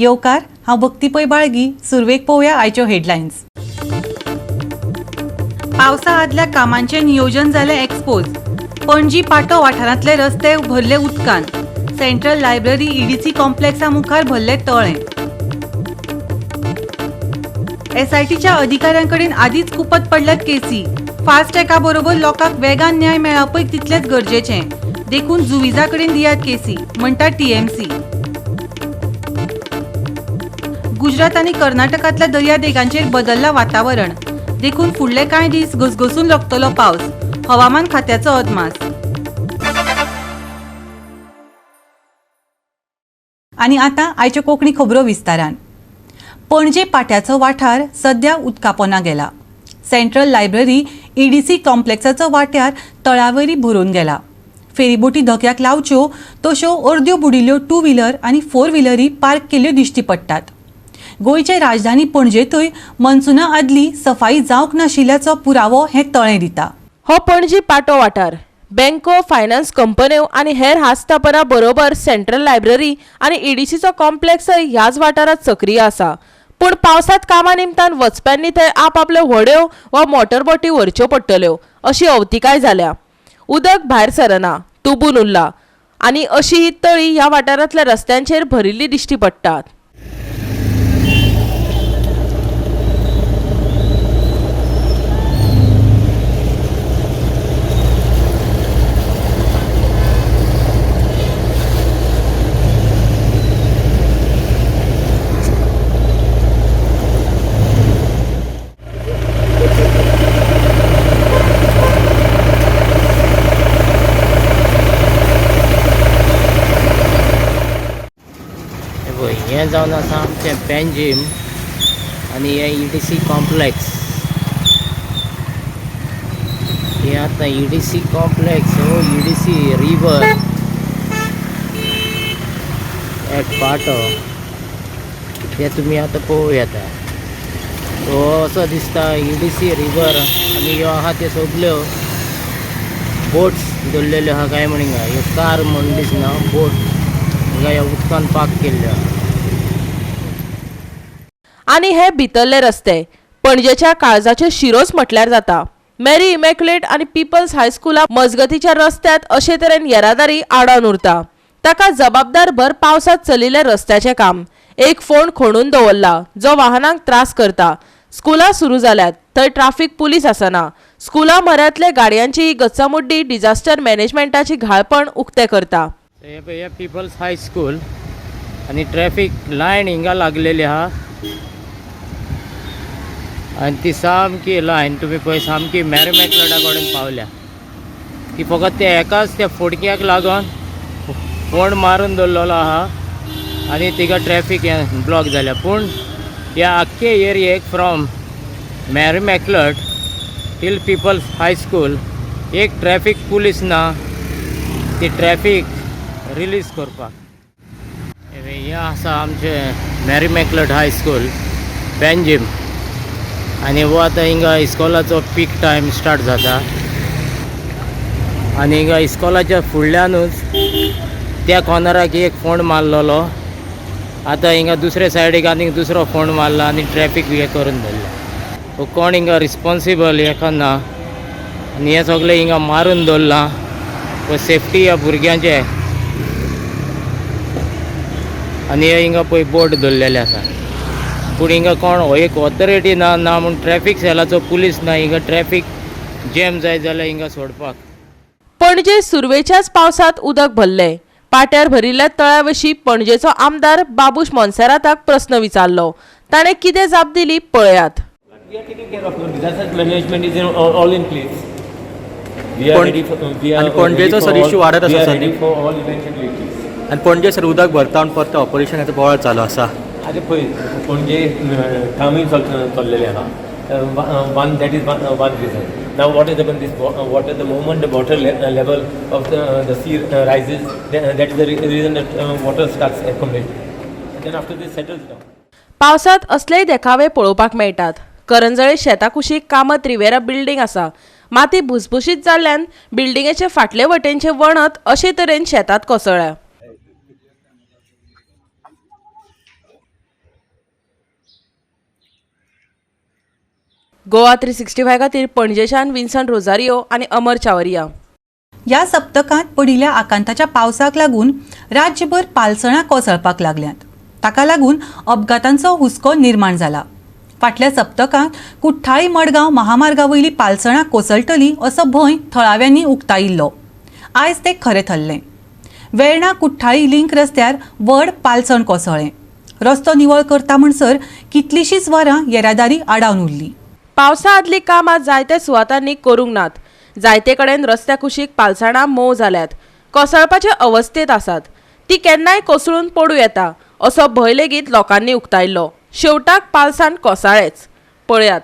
येवकार, हांव भक्ती पै बाळगी. सुरवेक पळोवया आयच्यो हेडलायन्स. पावसा आदल्या कामांचें नियोजन जालें एक्सपोज. पणजी पाटो वाठारांतले रस्ते भरले उदकान. सेंट्रल लायब्ररी ईडीसी कॉम्प्लेक्सा मुखार भरले तळें. एसआयटीच्या अधिकाऱ्यांकडेन आदींच कुपत पडल्यात केसी. फास्टॅगा बरोबर लोकांक वेगान न्याय मेळपय तितलेंच गरजेचें, देखून जुविजा कडेन दियात केसी, म्हणटा टीएमसी. गुजरात आनी कर्नाटकांतल्या दर्यादेगांचेर बदल्लां वातावरण, देखून फुडले कांय दीस घसघसून लागतलो पावस, हवामान खात्याचो अदमास. आनी आतां आयच्यो कोंकणी खबरो विस्तारान. पणजे पाट्याचो वाठार सद्या उदकापोना गेला. सेंट्रल लायब्ररी ईडीसी कॉम्प्लेक्साचो वाठार तळावरी भरून गेला. फेरीबोटी धक्याक लावच्यो तश्यो अर्द्यो बुडिल्ल्यो टू व्हिलर आनी फोर व्हिलरी पार्क केल्ल्यो दिश्टी पडटात. गोंयचे राजधानी पणजेंतूय मनसुना आदली सफाई जावंक नाशिल्ल्याचो पुरावो हें तळें दिता. हो पणजी पाटो वाठार बँको, फायनान्स कंपन्यो आनी हेर आस्थापनां बरोबर सेंट्रल लायब्ररी आनी ईडीसीचो कॉम्प्लेक्सय ह्याच वाठारांत सक्रीय आसा. पूण पावसांत कामा निमतान वचप्यांनी थंय आपआपल्यो व्हड्यो वा मोटरबोटी व्हरच्यो पडटल्यो अशी अवतिकाय जाल्या. उदक भायर सरना, तुबून उरला आनी अशी ही तळी ह्या वाठारांतल्या रस्त्यांचेर भरिल्ली दिश्टी पडटात. हें जावन आसा आमचें पेंजीम आनी हें ईडीसी कॉम्प्लेक्स. हें आतां ईडीसी कॉम्प्लेक्स हो ईडीसी रिवर एट पाटो, तें तुमी आतां पळोवं येता. हो असो दिसता ईडीसी रिवर आनी ह्यो आहा त्यो सगल्यो बोट्स दवरलेल्यो आहा काय म्हण हिंगा. ह्यो कार म्हण दिसना, बोट हिंगा ह्या उदकान पार्क केल्ल्यो आहा. आनी हे भितरले रस्ते पणजेच्या काळजाच्यो शिरोच म्हटल्यार जाता. मेरी इमॅक्युलेट आनी पिपल्स हायस्कुला मजगतीच्या रस्त्यांत अशे तरेन येरादारी आडावन उरता. ताका जबाबदार भर पावसांत चलिल्ल्या रस्त्याचें काम. एक फोंड खणून दवरला जो वाहनांक त्रास करता. स्कुलां सुरू जाल्यात थंय ट्राफीक पुलीस आसना. स्कुला म्हऱ्यांतले गाडयांची ही गच्चामुड्डी डिजास्टर मॅनेजमेंटाची घाळपण उक्तें करता. हे पळय हे पिपल्स हायस्कूल आनी ट्रॅफीक लायन हिंगा लागलेली आहा आनी ती सामकी लायन तुमी पळय सामकी मॅरी मॅकलडा कडेन पावल्या. ती फकत त्या एकाच त्या फोडक्याक लागून फोंड मारून दवरलेलो आहा आनी तिका ट्रॅफीक हें ब्लॉक जाल्या. पूण ह्या आख्खे एरियेक from Mary Immaculate till People's High School एक ट्रॅफीक पुलीस ना ती ट्रॅफीक रिलीज करपाक. हें आसा आमचें मॅरी मॅकलड हायस्कूल पेंजीम आनी हो आतां हिंगा इस्कॉलाचो पीक टायम स्टार्ट जाता आनी हिंगा इस्कॉलाच्या फुडल्यानूच त्या कॉर्नराक एक फोंड मारलेलो. आतां हिंगा दुसरे सायडीक आनीक दुसरो फोंड मारला आनी ट्रॅफीक हें करून दवरला. सो कोण हिंगा रिस्पोन्सिबल हेका ना आनी हें सगळें हिंगा मारून दवरलां फॉर सेफ्टी ह्या भुरग्यांचे. आनी हे हिंगा पळय बोट दवरलेले आसा, पूण हिंगा कोण एक ऑथॉरिटी ना, ना म्हूण ट्रॅफीक सेलाचो पुलीस ना हिंगा ट्रॅफीक जॅम जायत जाल्यार हिंगा सोडपाक. पणजे सुरवेच्याच पावसांत उदक भरलें. पाट्यार भरिल्ल्या तळ्या विशीं पणजेचो आमदार बाबूश मोन्सेराताक प्रस्न विचारलो. ताणें कितें जाप दिली पळयात. We are taking care of disaster management is in all in place. We are ready for we are आनी पणजेचो ready for sir all- issue वाडत we आसा are sir. ready for all eventualities. आनी पणजे सर उदक भरता आनी परतें ऑपरेशनाचो बोवाळ चालू आसा. आतां पळय पणजे कामूय चल्लेलें आहा. One that is one reason. Now what is happen this water, the moment the water level of the sea rises, that is the reason that water starts accumulating. Then after this settles down. पावसांत असलेय देखावे पळोवपाक मेळटात. करंजळे शेता कुशीक Kamat Riviera building आसा. माती भुसभुशीत जाल्ल्यान बिल्डिंगेचे फाटले वटेनचे वणत अशे तरेन शेतांत कोसळ्ळ्या. गोवा 365 खातीर पणजेच्यान विन्संट रोजारियो आनी अमर चावरिया. ह्या सप्तकांत पडिल्ल्या आकांताच्या पावसाक लागून राज्यभर पालसणां कोसळपाक लागल्यांत. ताका लागून अपघातांचो हुस्को निर्माण जाला. फाटल्या सप्तकांत कुठ्ठाळी मडगांव महामार्गा वयली पालसणां कोसळटली असो भंय थळाव्यांनी उक्तायिल्लो. आयज तें खरें थरलें. वेर्णा कुठ्ठाळी लिंक रस्त्यार व्हड पालसण कोसळ्ळें. रस्तो निवळ करता म्हणसर कितलींशींच वरां येरादारी आडावन उरली. पावसा आदलीं कामां जायत्या सुवातांनी करूंक नात. जायते कडेन रस्त्या कुशीक पालसणां मोव जाल्यात, कोसळपाचे अवस्थेंत आसात. ती केन्नाय कोसळून पडूं येता असो भंय लेगीत लोकांनी उक्तायल्लो. शेवटाक पालसाण कोसळ्ळेंच. पळयात.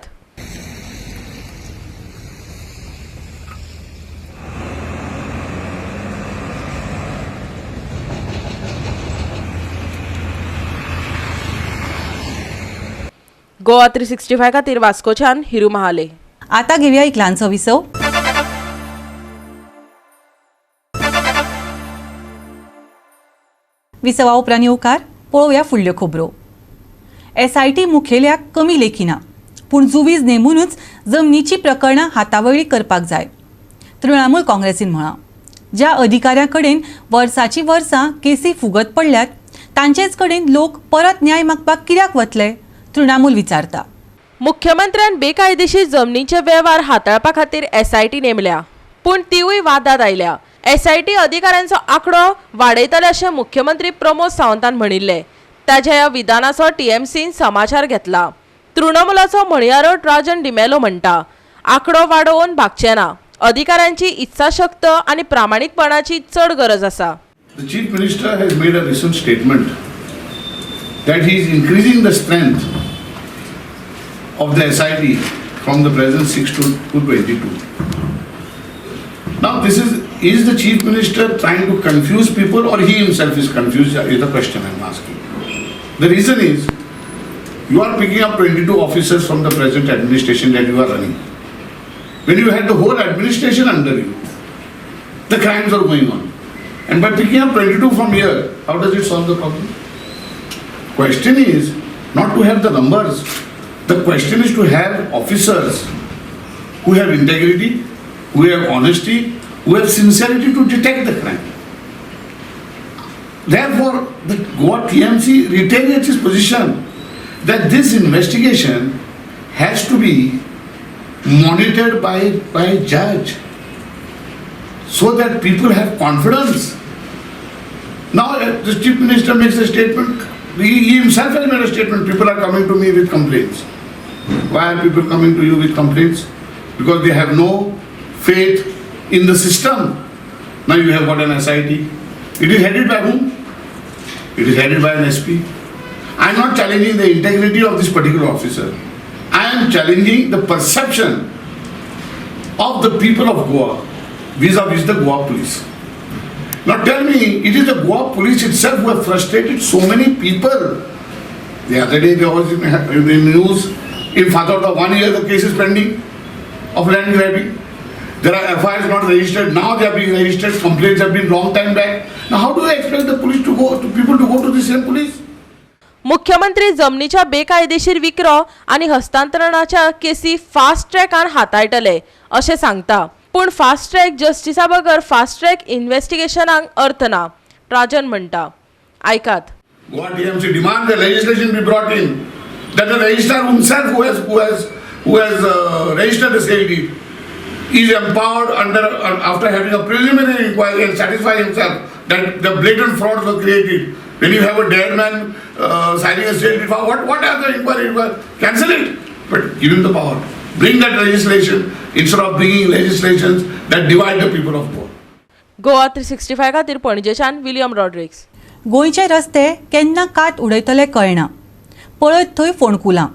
गोवा 365 खातीर वास्कोच्यान हिरू महाले. आता घेवया एक ल्हानसो विसव. विसवा उपरांत येवकार. पळोवया फुडल्यो खबरो. एसआयटी मुखेल्याक कमी लेखिना, पूण जुवीज नेमुनूच जमनीची प्रकरणां हातावयली करपाक जाय, तृणमूल काँग्रेसीन म्हळां. ज्या अधिकाऱ्यां कडेन वर्साचीं वर्सां केसी फुगत पडल्यात तांचेच कडेन लोक परत न्याय मागपाक कित्याक वतले, तृणमूल विचारता. मुख्यमंत्र्यान बेकायदेशीर जमनीचे वेव्हार हाताळपा खातीर एसआयटी नेमल्या, पूण तिवूय वादात आयल्या. एसआयटी अधिकाऱ्यांचो आंकडो वाडयतले अशें मुख्यमंत्री प्रमोद सावंतान म्हणिल्लें. ताच्या ह्या विधानाचो टीएमसीन समाचार घेतला. तृणमूलाचो म्हणयारो राजन डिमेलो म्हणटा, आंकडो वाडोवन भागचे ना, अधिकाऱ्यांची इत्साशक्त आनी प्रामाणीकपणाची चड गरज आसा. The Chief Minister has made a recent statement that he is increasing the strength of the SIT from the present 6 to 22. Now, is the Chief Minister trying to confuse people or he himself is confused is the question I am asking. The reason is, you are picking up 22 officers from the present administration that you are running. When you had the whole administration under you, the crimes are going on. And by picking up 22 from here, how does it solve the problem? Question is not to have the numbers. The question is to have officers who have integrity, who have honesty, who have sincerity to detect the crime. Therefore, the Goa TMC retains its position that this investigation has to be monitored by a judge, so that people have confidence. Now, the Chief Minister makes a statement. He himself has made a statement. People are coming to me with complaints. Why are people coming to you with complaints? Because they have no faith in the system. Now you have got an SIT. It is headed by whom? It is headed by an SP. I am not challenging the integrity of this particular officer. I am challenging the perception of the people of Goa vis-a-vis the Goa police. Now tell me, it is the Goa police itself who have frustrated so many people. The other day there was in the news, in Fatorda 1 year the case is pending of land grabbing. There are FIRs not registered, now they are being registered, complaints have been long time back. Now how do you expect the police to go, to people to go to the same police? मुख्यमंत्री जमनीच्या बेकायदेशीर विक्रो आनी हस्तांतरणाच्या केसी fast ट्रॅकान हाताळटले अशें सांगता, पूण fast track जस्टिसा बगर फास्ट ट्रॅक इन्व्हेस्टिगेशनाक अर्थ ना, राजन म्हणटा. आयकात. Goa TMC demand the legislation be brought in, that the registrar himself who has registered the sale deed is empowered after having a preliminary inquiry and satisfy himself that the blatant frauds were created. When you have a dead man signing a sale deed, what are the inquiry? Cancel it, but give him the power. Bring that legislation instead of bringing legislations that divide the people of Goa. Goa 365 खातीर पणजेच्यान William Rodrigues. गोंयचे रस्ते केन्ना कात उडयतले कळना. पळयत थंय फोंडकुलां,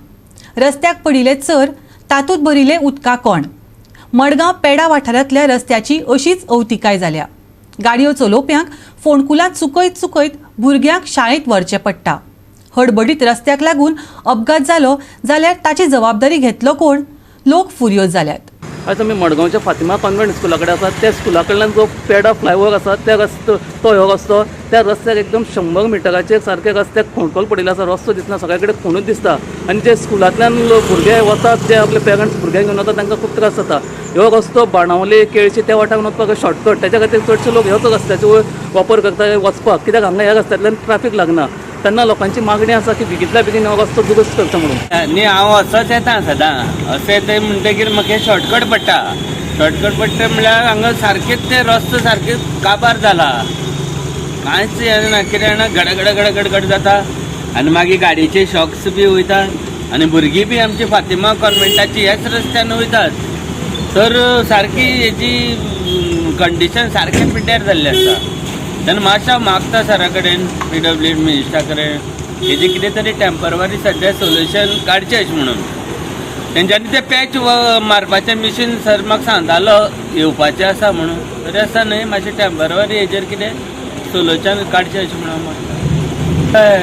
रस्त्याक पडिल्ले चर, तातूंत भरिल्ले उदका कोण. मडगांव पेडा वाठारांतल्या रस्त्याची अशीच अवतिकाय जाल्या. गाडयो चलोवप्यांक फोंडकुलां चुकयत चुकयत भुरग्यांक शाळेंत व्हरचें पडटा. हडबडीत रस्त्याक लागून अपघात जालो जाल्यार ताची जबाबदारी घेतलो कोण? लोक फुर्योज जाल्यात. आयज आमी मडगांवच्या फातिमा कॉन्वेंट स्कुला कडेन आसा. त्या स्कुला कडल्यान जो पेडा फ्लायओवर आसा त्या रस्तो तो ह्यो रस्तो त्या रस्त्याक एकदम 100 मिटराचेर सारके रस्त्याक खोंडकोल पडिल्लो आसा. रस्तो दिसना, सगळे कडेन खोणूच दिसता आनी जे स्कुलांतल्यान भुरगे वतात, जे आपले पेरंट्स भुरग्यांक घेवन वतात तांकां खूब त्रास जाता. ह्यो रस्तो बाणावले केळशी त्या वाठारान वचपाक शॉर्टकट, त्याच्या खातीर चडशे लोक ह्योच रस्त्याचो वापर करता वचपाक, कित्याक हांगा ह्या रस्त्यांतल्यान ट्राफीक लागना. तेन्ना लोकांची मागणी आसा की बेगींतल्या बेगीन हो रस्तो दुरुस्त करचो म्हणून. न्ही, हांव असोच येता सदां. अशें येता म्हणटगीर म्हाका शॉर्टकट पडटा. शॉर्टकट पडटा म्हणल्यार हांगा सारकेच ते रस्तो सारके काबार जाला, कांयच हें ना. कितें जाणा, गडगड गडगड गड जाता आनी मागीर गाडयेचे शॉक्स बी वयता आनी भुरगीं बी आमची फातिमा कॉन्वेंटाची ह्याच रस्त्यान वयतात. तर सारकी हेजी कंडिशन सारकें पिड्ड्यार जाल्लें आसा. तेन्ना मातशें हांव मागता सरा कडेन, पीडब्ल्यू मिनिस्टरा कडेन, हेजें कितें तरी टेम्पररी सद्या सोल्युशन काडचें अशें म्हणून. तेंच्यांनी तें पॅच मारपाचें मिशीन सर म्हाका सांगतालो येवपाचें आसा म्हणून, तरी आसा न्हय, मातशें टेम्पररी हेजेर कितें सोल्युशन काडचें अशें म्हणून हांव मागता. हय.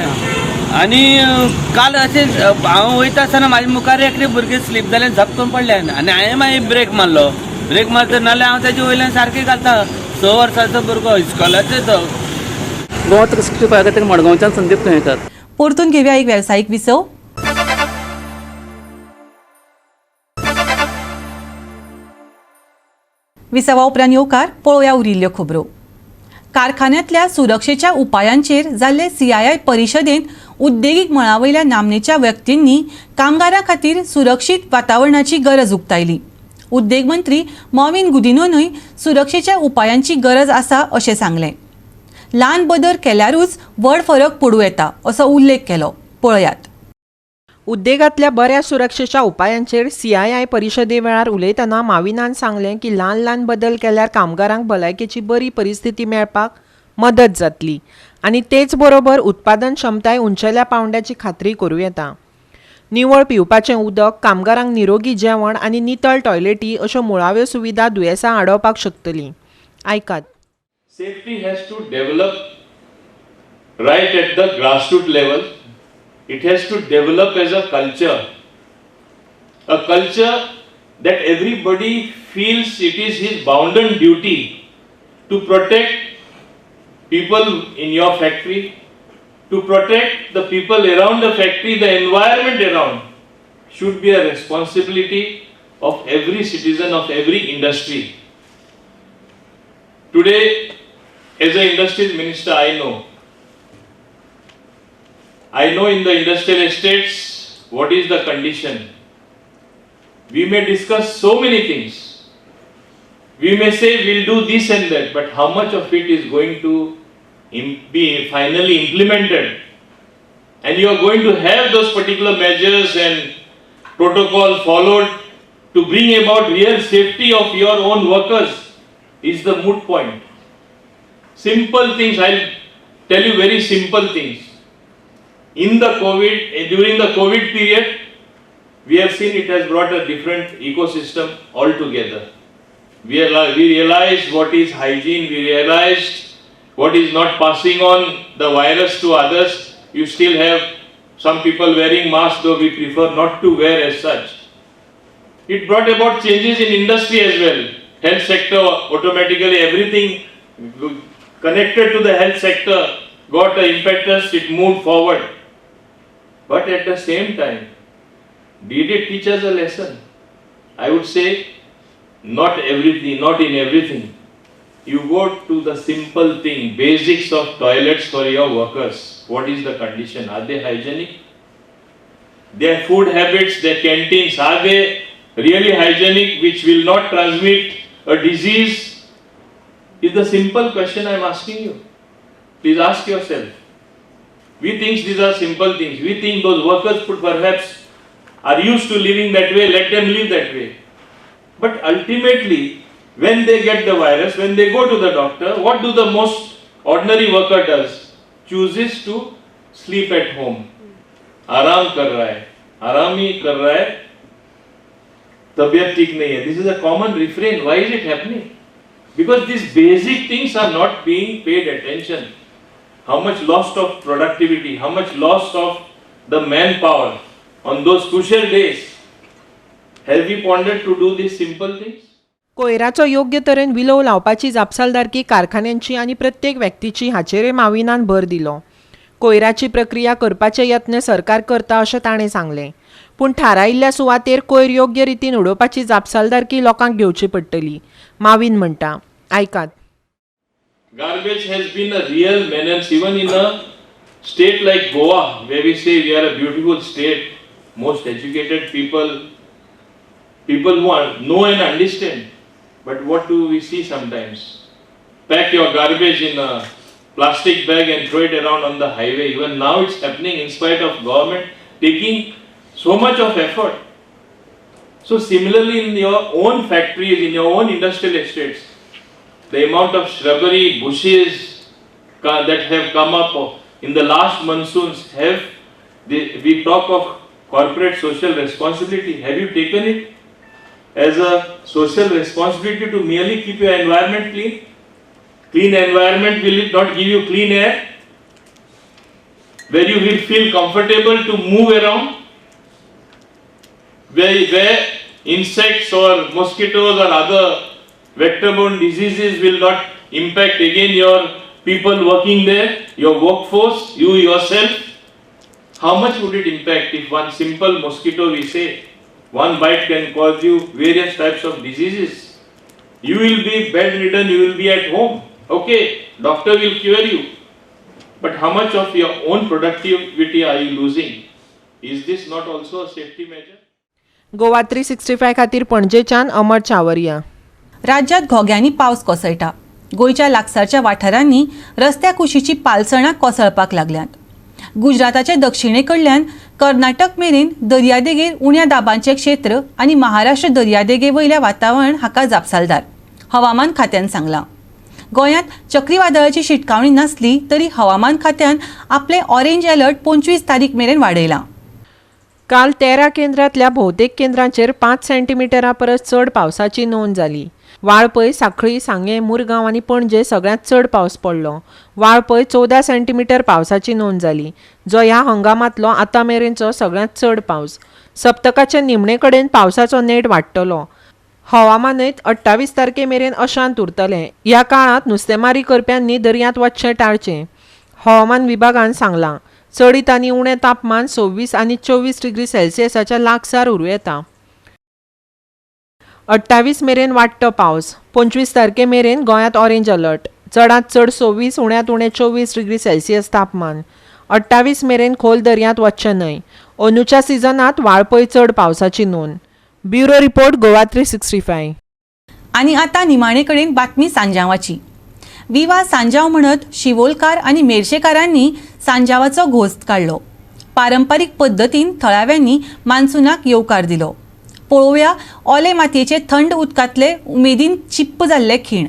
आनी काल अशें हांव वयता आसतना म्हाज्या मुखार एकलें भुरगें स्लीप जालें, झपकून पडलें आनी हांवें मागीर ब्रेक मारलो. ब्रेक मारता नाल्यार हांव तेजे वयल्यान सारकें घालता. 6 वर्सांचो भुरगो, इस्कॉलाचो तो. गोवा 365 खातीर मडगांवच्यान संदीप तुयेंकार. परतून घेवया एक वेवसायीक विसव. विसवा उपरांत येवकार. पळोवया उरिल्ल्यो खबरो. कारखान्यांतल्या सुरक्षेच्या उपायांचेर जाल्ले सीआयआय परिशदेंत उद्देगीक मळावयल्या नामनेच्या व्यक्तींनी कामगारां खातीर सुरक्षीत वातावरणाची गरज उक्तायली. उद्देग मंत्री मॉविन गुदिनोनूय सुरक्षेच्या उपायांची गरज आसा अशें सांगलें. ल्हान बदल केल्यारूच व्हड फरक पडूं येता असो उल्लेख केलो. पळयात. उद्देगांतल्या बऱ्या सुरक्षेच्या उपायांचेर सीआयआय परिशदे वेळार उलयतना माविनान सांगलें की ल्हान ल्हान बदल केल्यार कामगारांक भलायकेची बरी परिस्थिती मेळपाक मदत जातली आनी तेच बरोबर उत्पादन क्षमताय उंचेल्या पावंड्याची खात्री करूं येता. निवळ पिवपाचें उदक, कामगारांक निरोगी जेवण आनी नितळ टॉयलेटी अश्यो मुळाव्यो सुविधा दुयेंसां आडोवपाक शकतलीं. आयकात. Safety has to develop right at the grassroots level. It has to develop as a culture that everybody feels it is his bounden duty to protect people in your factory, to protect the people around the factory, the environment around should be a responsibility of every citizen of every industry. Today, as an industries minister, I know in the industrial estates what is the condition. We may discuss so many things. We may say we'll do this and that, but how much of it is going to be finally implemented? And you are going to have those particular measures and protocol followed to bring about real safety of your own workers is the moot point. Simple things, I'll tell you very simple things. In the COVID, during the COVID period, we have seen it has brought a different ecosystem altogether. We realized what is hygiene, we realized what is not passing on the virus to others. You still have some people wearing masks, though we prefer not to wear as such. It brought about changes in industry as well. Health sector, automatically everything connected to the health sector got an impetus, it moved forward. But at the same time, did it teach us a lesson? I would say not everything, not in everything. You go to the simple thing, basics of toilets for your workers. What is the condition? Are they hygienic? Their food habits, their canteens, are they really hygienic, which will not transmit a disease? Is the simple question I am asking you. Please ask yourself. We think these are simple things. We think those workers could perhaps are used to living that way, let them live that way. But ultimately, when they get the virus, when they go to the doctor, what do the most ordinary worker does? Chooses to sleep at home. आराम कर रहा है, आराम ही कर रहा है, तबीयत ठीक नहीं है. This is a common refrain. Why is it happening? Because these basic things are not being paid attention. How much loss of productivity, how much loss of the manpower on those crucial days. Have we pondered to do these simple things? कोयराचो योग्य तरेन विलोव लावपाची जापसालदारकी कारखान्यांची आनी प्रत्येक व्यक्तीची हाचेरय माविनान भर दिलो. कोयराची प्रक्रिया करपाचे यत्न सरकार करता अशें ताणें सांगलें, पूण थारायिल्ल्या सुवातेर कोयर योग्य रितीन उडोवपाची जापसालदारकी लोकांक घेवची पडटली. माविन म्हणटा, आयकात. Garbage has been a real menace even in a state like Goa, where we say we are a beautiful state, most educated people, people who are, know and understand. But what do we see sometimes? Pack your garbage in a plastic bag and throw it around on the highway. Even now it's happening in spite of government taking so much of effort. So similarly in your own factories, in your own industrial estates, the amount of shrubbery, bushes that have come up in the last monsoons have, we talk of corporate social responsibility. Have you taken it as a social responsibility to merely keep your environment clean? Clean environment will it not give you clean air? Where you will feel comfortable to move around? Where insects or mosquitoes or other vector-borne diseases will not impact again your people working there, your workforce, you yourself. How much would it impact if one simple mosquito, we say, one bite can cause you various types of diseases? You will be bedridden, you will be at home. Okay, doctor will cure you. But how much of your own productivity are you losing? Is this not also a safety measure? Goa 365 खातीर पणजेच्यान अमर चावरिया. राज्यात घोग्यांनी पावस कोसळटा. गोंयच्या लागसारच्या वाठारांनी रस्त्या कुशीची पालसणां कोसळपाक लागल्यांत. गुजराताचे दक्षिणे कडल्यान कर्नाटक मेरेन दर्यादेगेर उण्या दाबांचें क्षेत्र आनी महाराष्ट्र दर्यादेगे वयल्या वातावरण हाका जापसालदार, हवामान खात्यान सांगलां. गोंयांत चक्रीवादळाची शिटकावणी नासली तरी हवामान खात्यान आपलें ऑरेंज अलर्ट 25 तारीख मेरेन वाडयलां. काल 13 केंद्रांतल्या भोवतेक केंद्रांचेर 5 सेंटीमिटरा परस चड पावसाची नोंद जाली. वाळपय, सांखळी, सांगें, मुरगांव आनी पणजे सगळ्यांत चड पावस पडलो. वाळपय 14 सेंटीमिटर पावसाची नोंद जाली, जो ह्या हंगामांतलो आतां मेरेनचो सगळ्यांत चड पावस. सप्तकाचे निमणे कडेन पावसाचो नेट वाडटलो. हवामानय 28 तारखे मेरेन अशांत उरतलें. ह्या काळांत नुस्तेमारी करप्यांनी दर्यांत वचचें टाळचें, हवामान विभागान सांगलां. चडीत आनी उणें तापमान 26 आनी 24 डिग्री सेल्सियसाच्या लागसार उरूं येता. 28 मेरेन वाडटो पावस. 25 तारखे मेरेन गोंयांत ऑरेंज अलर्ट. चडांत चड 26, उण्यांत उणें 24 डिग्री सेल्सियस तापमान. 28 मेरेन खोल दर्यांत वचचें न्हय. अंदूच्या सिजनांत वाळपय चड पावसाची नोंद. Bureau report, Goa 365. आनी आतां निमाणे कडेन बातमी सांजावाची. विवा सांजाव म्हणत शिवोलकार आनी मेरशेकारांनी सांजावाचो घोस्त काडलो. पारंपारीक पद्दतीन थळाव्यांनी मान्सूनाक येवकार दिलो. पळोवया ओले मातयेचे थंड उदकांतले उमेदीन चिप्प जाल्ले खीण.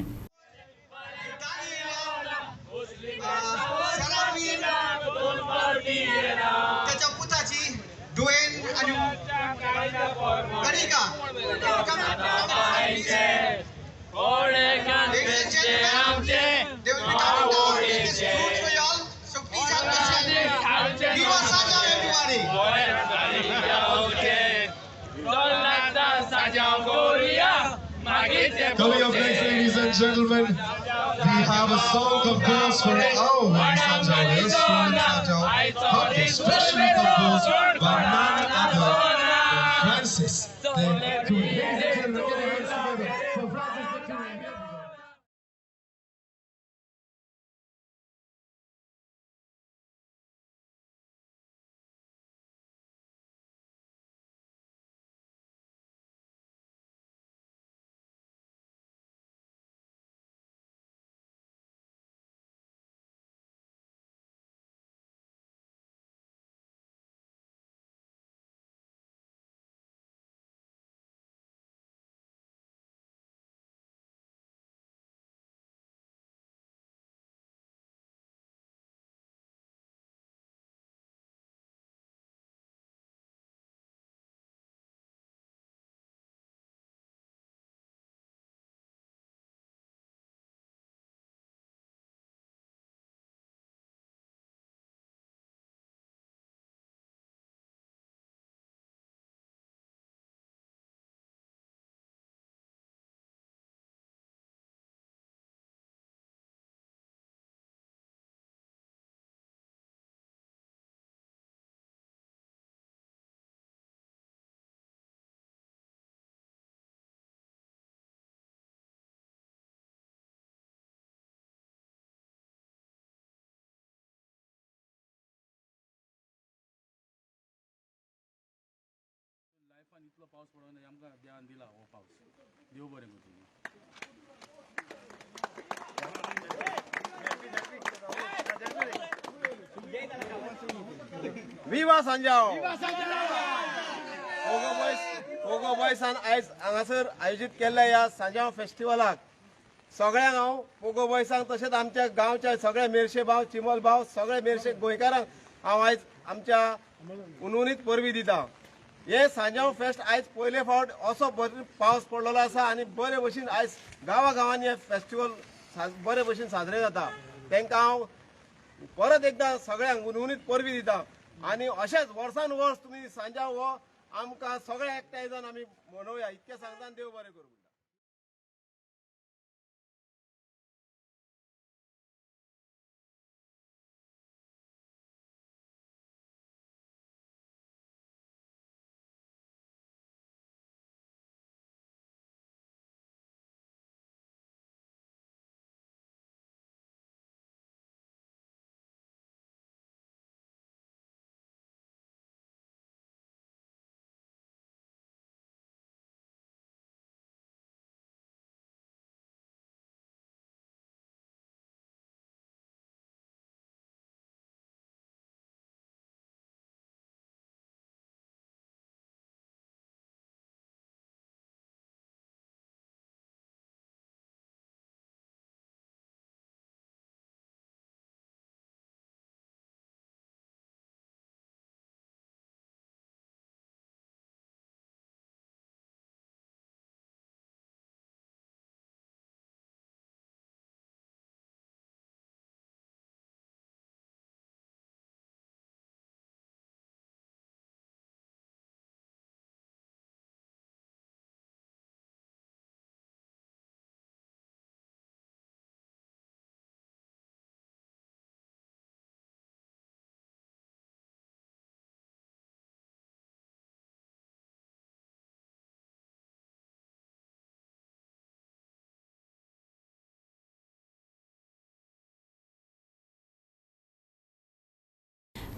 Coming up next, ladies and gentlemen, we have a song composed for our Sanjao, Sanjao, specially composed by none other than Francis the Ladies and gentlemen, get your hands together for Francis the Curate. इतलो पावस पडोना, आमकां देवान दिला हो पावस. देव बरें करूं तुमी. विवा सांजाव. पोगो बॉयस, पोगो बॉयसान आयज हांगासर आयोजीत केल्ल्या ह्या सांजाव फेस्टिवलाक सगळ्यांक हांव पोगो बॉयसांक तशेंच आमच्या गांवच्या सगळ्या मेरशे भाव, चिमल भाव, सगळे मेरशे गोंयकारांक हांव आयज आमच्या हुनहुनीत परबीं दिता. हे सांजाव फेस्ट आयज पयले फावट असो बरो पावस पडलेलो आसा आनी बरे भशेन आयज गांवा गांवांनी हे फेस्टिवल बरे भशेन साजरे जाता. तांकां हांव परत एकदां सगळ्यांक हुनहुनीत परबीं दिता आनी अशेंच वर्सान वर्स तुमी सांजाव हो आमकां सगळे एकठांय जावन आमी मनोवया इतकें सांगता. देव बरें करूं.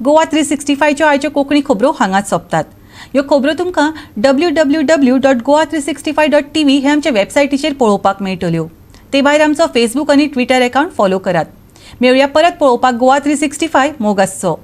गोवा 365च्यो आयच्यो कोंकणी खबरो हांगाच सोंपतात. ह्यो खबरो तुमकां www.goa365.tv हे आमच्या वेबसायटीचेर पळोवपाक मेळटल्यो. ते भायर आमचो फेसबूक आनी ट्विटर अकावंट फॉलो करात. मेळुया परत पळोवपाक गोवा 365. मोग आसचो.